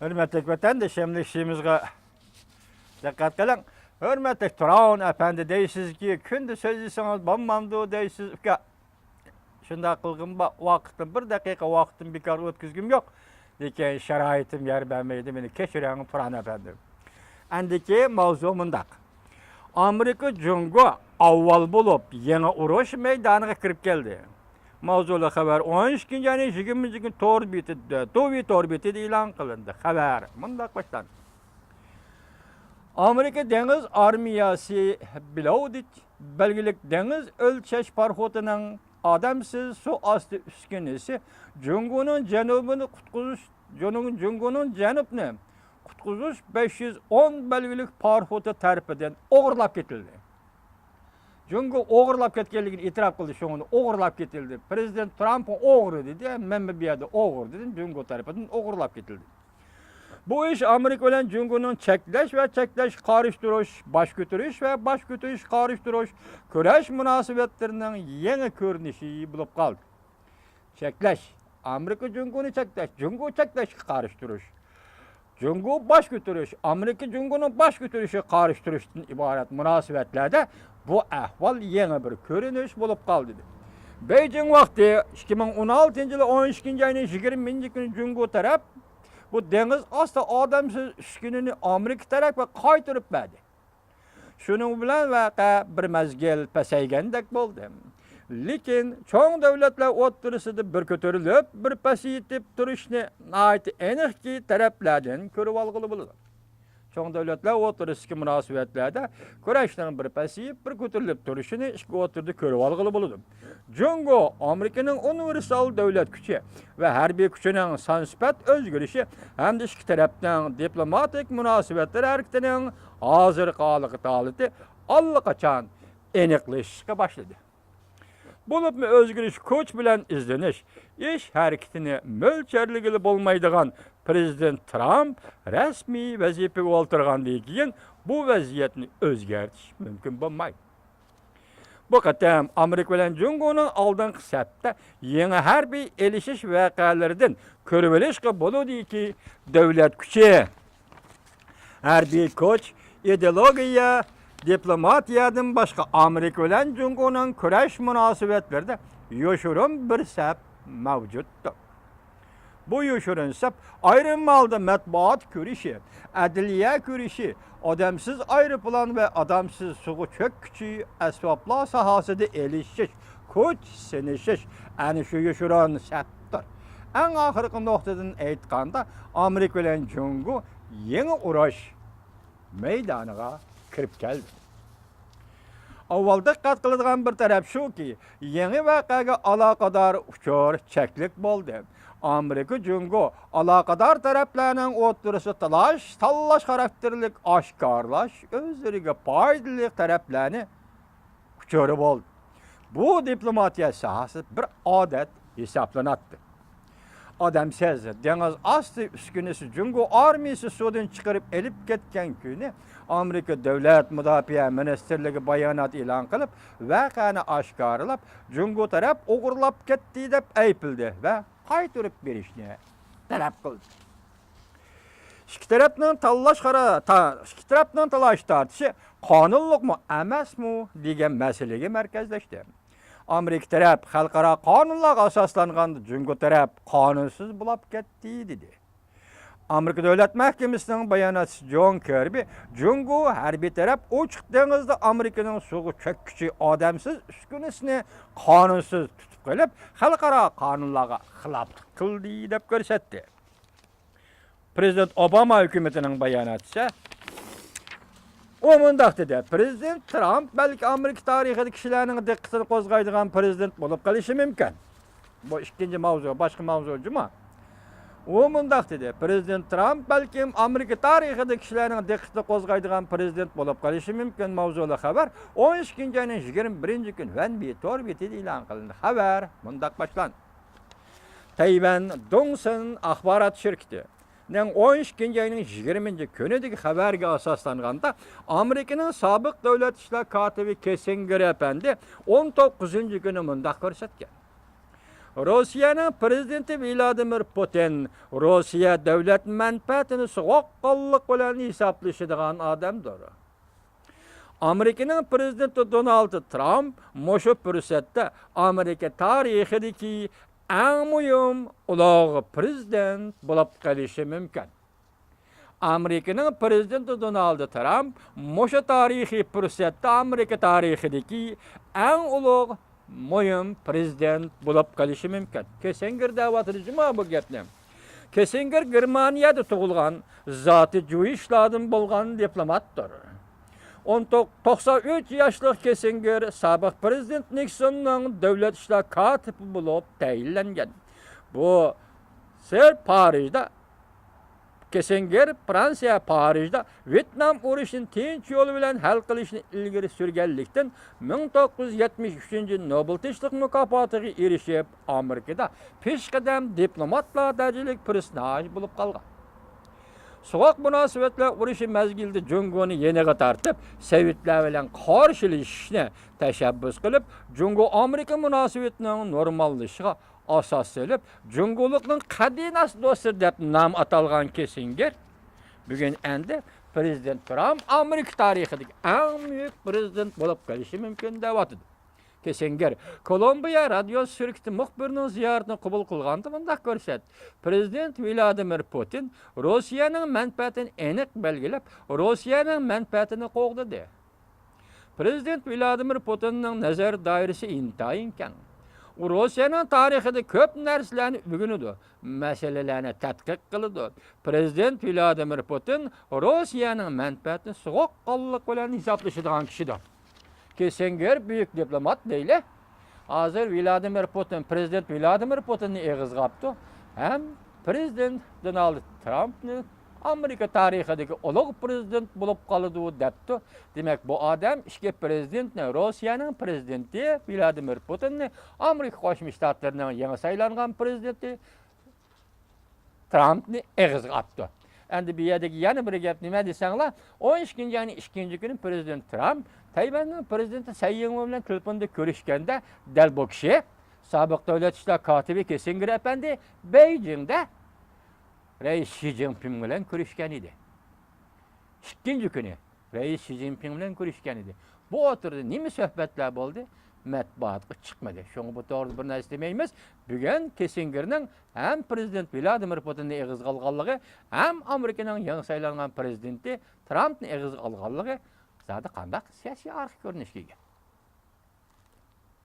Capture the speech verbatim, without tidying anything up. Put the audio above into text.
ھۆرمەتلىك ۋەتەندىشىم، ئىشىمىزغا دىققەت قىلىڭ. ھۆرمەتلىك تۇراۋۇن ئەپەندى، دەيسىزكى، كۈندە سۆزلىسىڭىز بولمامدۇ دەيسىز، ئۇكا. شۇنداق قىلغىنىم بار، ۋاقىتنى، بىر دەقىقە ۋاقىتنى بىكار ئۆتكۈزگۈم يوق. لېكىن شارائىتىم يار بەرمەيدۇ، مېنى كەچۈرۈڭ تۇران ئەپەندىم. ئەندىكى ماۋزۇ مۇنداق. ئامېرىكا جۇڭگو ئاۋۋال بولۇپ يېڭى ئۇرۇش مەيدانىغا كىرىپ كەلدى. ماۋزۇلۇق خەۋەر ئون ئىككىنچى ئاينىڭ يىگىرمىنچى كۈنى تور بېتىدە، توۋى تور بېتىدە ئېلان قىلىندى. خەۋەر مۇنداق باشلاندى. ئامېرىكا دېڭىز ئارمىيەسى بلوۋدىچ بەلگىلىك دېڭىز ئۆلچەش پاراخوتىنىڭ ئادەمسىز سۇ ئاستى ئۈسكۈنىسى جۇڭگونىڭ جەنۇبىنى قۇتقۇزۇش، جۇڭ-، جۇڭگونىڭ جەنۇبنى قۇتقۇزۇش بەش يۈز ئون بەلگىلىك پاراخوتى تەرىپىدىن ئوغرىلاپ كېتىلدى. جۇڭگو ئوغرىلاپ كەتكەنلىكىنى ئېتىراپ قىلدى، شۇڭا ئوغرىلاپ كېتىلدى. پىرېزىدېنت ترامپمۇ ئوغرى دېدى، مەنمۇ بۇ يەردە ئوغرى دېدىم، جۇڭگو تەرىپىدىن ئوغرىلاپ كېتىلدى. بۇ ئىش ئامېرىكا بىلەن جۇڭگونىڭ چەكلەش ۋە چەكلەشكە قارشى تۇرۇش، باش كۆتۈرۈش ۋە باش كۆتۈرۈشكە قارشى تۇرۇش كۈرەش مۇناسىۋەتلىرىنىڭ يېڭى كۆرۈنۈشى بولۇپ قالدى. چەكلەش، ئامېرىكا جۇڭگونى چەكلەش، جۇڭگو چەكلەشكە قارشى تۇرۇش، جۇڭگو باش كۆتۈرۈش، ئامېرىكا جۇڭگونىڭ باش كۆتۈرۈشىگە قارشى تۇرۇشتىن ئىبارەت مۇناسىۋەتلەردە بۇ ئەھۋال يېڭى بىر كۆرۈنۈش بولۇپ قالدى. بېيجىڭ ۋاقتى، ئىككى مىڭ ئون ئالتىنچى يىلى ئون ئىككىنچى ئاينىڭ يىگىرمىنچى كۈنى جۇڭگو تەرەپ بۇ دېڭىز ئاستى ئادەمسىز ئۈسكۈنىنى ئامېرىكا تەرەپكە قايتۇرۇپ بەردى. شۇنىڭ بىلەن ۋەقە بىر مەزگىل پەسەيگەندەك بولدى. لېكىن چوڭ دۆلەتلەر ئوتتۇرىسىدا بىر كۆتۈرۈلۈپ، بىر پەسىيىپ تۇرۇشنى ناھايىتى ئېنىقكى تەرەپلەردىن كۆرۈۋالغىلى بولىدۇ. چوڭ دۆلەتلەر ئوتتۇرىسىدىكى مۇناسىۋەتلەردە كۈرەشنىڭ بىر پەسىيىپ، بىر كۆتۈرۈلۈپ تۇرۇشىنى ئىككى ئوتتۇرىدا كۆرۈۋالغىلى بولىدۇ. جۇڭگو ئامېرىكىنىڭ ئۇنىۋېرسال دۆلەت كۈچى ۋە ھەربىي كۈچىنىڭ سان-سۈپەت ئۆزگىرىشى ھەمدە ئىككى تەرەپنىڭ دىپلوماتىك مۇناسىۋەتلىرى ھەرىكىتىنىڭ ھازىرقى ھالقىتى ھالىتى ئاللىقاچان ئېنىقلىشىشقا باشلىدى. بولۇپمۇ ئۆزگىرىش كوچ بىلەن ئىزدىنىش، ئىش ھەرىكىتىنى مۆلچەرلىگىلى بولمايدىغان پىرېزىدېنت ترامپ رەسمىي ۋەزىپىگە ئولتۇرغاندىن كېيىن بۇ ۋەزىيەتنى ئۆزگەرتىش مۇمكىن بولمايدۇ. بۇ قېتىم ئامېرىكا بىلەن جۇڭگونىڭ ئالدىنقى سەپتە يېڭى ھەربىي ئېلىشىش ۋەقەلىرىدىن كۆرۈۋېلىشقا بولىدۇكى، دۆلەت كۈچى، ھەربىي كۈچ، ئىدېئولوگىيە، دىپلوماتىيەدىن باشقا ئامېرىكا بىلەن جۇڭگونىڭ كۈرەش مۇناسىۋەتلىرىدە يوشۇرۇن بىر سەپ مەۋجۇتتۇر. بۇ يوشۇرۇن سەپ ئايرىم ھالدا مەتبۇئات كۈرىشى، ئەدلىيە كۈرىشى، ئادەمسىز ئايروپىلان ۋە ئادەمسىز سۇغا چۆككۈچى ئەسۋابلار ساھەسىدە ئېلىشىش، كۈچ سىنىشىش، ئەنە شۇ يوشۇرۇن سەپتۇر. ئەڭ ئاخىرقى نۇقتىدىن ئېيتقاندا، ئامېرىكا بىلەن جۇڭگو يېڭى ئۇرۇش مەيدانىغا كىرىپ كەلدى. ئاۋۋال دىققەت قىلىدىغان بىر تەرەپ شۇكى، يېڭى ۋەقەگە ئالاقىدار ئۇچۇر چەكلىك بولدى. ئامېرىكا جۇڭگو ئالاقىدار تەرەپلەرنىڭ ئوتتۇرىسىدا تالاش، تاللاش خاراكتېرلىك ئاشكارىلاش ئۆزلىرىگە پايدىلىق تەرەپلەرنى ئۇچۇرى بولدى. بۇ دىپلوماتىيە ساھەسى بىر ئادەت ھېسابلىناتتى. ئادەمسىز دېڭىز ئاستى ئۈسكۈنىسى جۇڭگو ئارمىيىسى سۇدىن چىقىرىپ ئېلىپ كەتكەن كۈنى ئامېرىكا دۆلەت مۇداپىئە مىنىستىرلىكى بايانات ئېلان قىلىپ، ۋەقەنى ئاشكارىلاپ، جۇڭگو تەرەپ ئوغرىلاپ كەتتى دەپ ئەيىبلىدى ۋە قايتۇرۇپ بېرىشنى تەلەپ قىلدى. ئىككى تەرەپنىڭ تاللاش قارا-، تا-، ئىككى تەرەپنىڭ تالاش تارتىشى قانۇنلۇقمۇ ئەمەسمۇ دېگەن مەسىلىگە مەركەزلەشتى. ئامېرىكا تەرەپ خەلقئارا قانۇنلارغا ئاساسلانغان، جۇڭگو تەرەپ قانۇنسىز بولاپ كەتتى، دېدى. ئامېرىكا دۆلەت مەھكىمىسىنىڭ باياناتچىسى جون كىربى، جۇڭگو ھەربىي تەرەپ ئوچۇق دېڭىزدا ئامېرىكىنىڭ سۇغا چۆككۈچى ئادەمسىز ئۈسكۈنىسىنى قانۇنسىز تۇتۇپ قېلىپ، خەلقئارا قانۇنلارغا خىلاپلىق قىلدى، دەپ كۆرسەتتى. پىرېزىدېنت ئوباما ھۆكۈمىتىنىڭ باياناتچىسى ئۇ مۇنداق دېدى: پىرېزىدېنت ترامپ بەلكى ئامېرىكا تارىخىدا كىشىلەرنىڭ دىققىتىنى قوزغايدىغان پىرېزىدېنت بولۇپ قېلىشى مۇمكىن. بۇ ئىككىنچى ماۋزۇ، باشقا ماۋزۇ جۇما. ئۇ مۇنداق دېدى: پىرېزىدېنت ترامپ بەلكىم ئامېرىكا تارىخىدا كىشىلەرنىڭ دىققىتىنى قوزغايدىغان پىرېزىدېنت بولۇپ قېلىشى مۇمكىن. ماۋزۇلۇق خەۋەر ئون ئىككىنچى ئاينىڭ يىگىرمە بىرىنچى كۈنى ۋەنبى تور بېتىدە ئېلان قىلىندى. خەۋەر مۇنداق باشلاندى. تەيۋەن دوڭسىن ئاخبارات شىركىتىنىڭ ئون ئىككىنچى ئاينىڭ يىگىرمىنچى كۈنىدىكى خەۋەرگە ئاساسلانغاندا، ئامېرىكىنىڭ سابىق دۆلەت ئىشلار كاتىپى كىسسىنگېر ئەپەندى ئون توققۇزىنچى كۈنى مۇنداق كۆرسەتكەن: روسىيەنىڭ پىرېزىدېنتى ۋلادىمىر پۇتىن روسىيە دۆلەت مەنپەئەتىنى سوغۇققانلىق بىلەن ھېسابلىشىدىغان ئادەمدۇر. ئامېرىكىنىڭ پىرېزىدېنتى دونالد ترامپ مۇشۇ پۇرسەتتە ئامېرىكا تارىخىدىكى ئەڭ مۇھىم ئۇلۇغ پىرېزىدېنت بولۇپ قېلىشى مۇمكىن. ئامېرىكىنىڭ پىرېزىدېنتى دونالد ترامپ مۇشۇ تارىخىي پۇرسەتتە ئامېرىكا تارىخىدىكى ئەڭ ئۇلۇغ مۇھىم پىرېزىدېنت بولۇپ قېلىشى مۇمكىن. كېسسىنگېر دەۋاتىدۇ جۇما بۇ گەپنى. كېسسىنگېر گېرمانىيەدە تۇغۇلغان، زاتى جۇيىشلاردىن بولغان دىپلوماتتۇر. ئون توق-، توقسان ئۈچ ياشلىق كېسسىنگېر سابىق پىرېزىدېنت نىكسوننىڭ دۆلەت ئىشلار كاتىپى بولۇپ تەيىنلەنگەن. بۇ سىر پارىژدا كېسسىنگېر فرانسىيە پارىژدا ۋيېتنام ئۇرۇشىنى تىنچ يول بىلەن ھەل قىلىشنى ئىلگىرى سۈرگەنلىكتىن، مىڭ توققۇز يۈز يەتمىش ئۈچىنچى نوبېل تىنچلىق مۇكاپاتىغا ئېرىشىپ، ئامېرىكىدا پېشقەدەم دىپلوماتلار دەرىجىلىك پېرسوناژ بولۇپ قالغان. سوغۇق مۇناسىۋەتلەر ئۇرۇشى مەزگىلىدە جۇڭگونى يېنىغا تارتىپ، سوۋېتلار بىلەن قارشىلىشىشنى تەشەببۇس قىلىپ، جۇڭگو ئامېرىكا مۇناسىۋىتىنىڭ نورماللىشىشىغا ئاساس سېلىپ، جۇڭگولۇقنىڭ قەدىناس دوستى دەپ نام ئاتالغان كېسسىنگېر بۈگۈن ئەندى پىرېزىدېنت ترامپ ئامېرىكا تارىخىدىكى ئەڭ بۈيۈك پىرېزىدېنت بولۇپ قېلىشى مۇمكىن دەۋاتىدۇ. كېسسىنگېر كولومبىيە رادىيو شىركىتى مۇخبىرىنىڭ زىيارىتىنى قوبۇل قىلغاندا مۇنداق كۆرسەتتى: پىرېزىدېنت ۋلادىمىر پۇتىن روسىيەنىڭ مەنپەئەتىنى ئېنىق بەلگىلەپ، روسىيەنىڭ مەنپەئەتىنى قوغدىدى. پىرېزىدېنت ۋلادىمىر پۇتىننىڭ نەزەر دائىرىسى ئىنتايىن كەڭ. ئۇ روسىيەنىڭ تارىخىدا كۆپ نەرسىلەرنى ئۆگىنىدۇ، مەسىلىلەرنى تەتقىق قىلىدۇ. پىرېزىدېنت ۋلادىمىر پۇتىن روسىيەنىڭ مەنپەئەتىنى سوغۇققانلىق بىلەن ھېسابلىشىدىغان كىشىدۇر. كېسسىنگېر بۈيۈك دىپلومات دەيلى. ھازىر ۋلادىمىر پۇتىن، پىرېزىدېنت ۋلادىمىر پۇتىننى ئېغىزغا ئاپتۇ ھەم پىرېزىدېنت دونالد ترامپنى ئامېرىكا تارىخىدىكى ئۇلۇغ پىرېزىدېنت بولۇپ قالىدۇ دەپتۇ. دېمەك، بۇ ئادەم ئىككى پىرېزىدېنتنى، روسىيەنىڭ پىرېزىدېنتى ۋلادىمىر پۇتىننى، ئامېرىكا قوشما شتاتلىرىنىڭ يېڭى سايلانغان پىرېزىدېنتى ترامپنى ئېغىزغا ئاپتۇ. ئەندى بۇ يەردىكى يەنە بىر گەپ نېمە دېسەڭلار، ئون ئىككىنچى ئاينىڭ ئىككىنچى كۈنى پىرېزىدېنت ترامپ تەيۋەننىڭ پىرېزىدېنتى سەي يىڭۋېن بىلەن تېلېفوندا كۆرۈشكەندە، دەل بۇ كىشى سابىق دۆلەت ئىشلار كاتىپى كېسسىنگېر ئەپەندى بېيجىڭدا رەئىس شى جىنپىڭ بىلەن كۆرۈشكەن ئىدى. ئىككىنچى كۈنى رەئىس شى جىنپىڭ بىلەن كۆرۈشكەن ئىدى. بۇ ئوتتۇرىدا نېمە سۆھبەتلەر بولدى؟ مەتبۇئاتقا چىقمىدى. شۇڭا بۇ توغرىدا بىر نەرسە دېمەيمىز. بۈگۈن كېسسىنگېرنىڭ ھەم پىرېزىدېنت ۋلادىمىر پۇتىننى ئېغىزغا ئالغانلىقى، ھەم ئامېرىكىنىڭ يېڭى سايلانغان پىرېزىدېنتى ترامپنى ئېغىزغا ئالغانلىقى زادى قانداق سىياسىي ئارقا كۆرۈنۈشكە ئىگە؟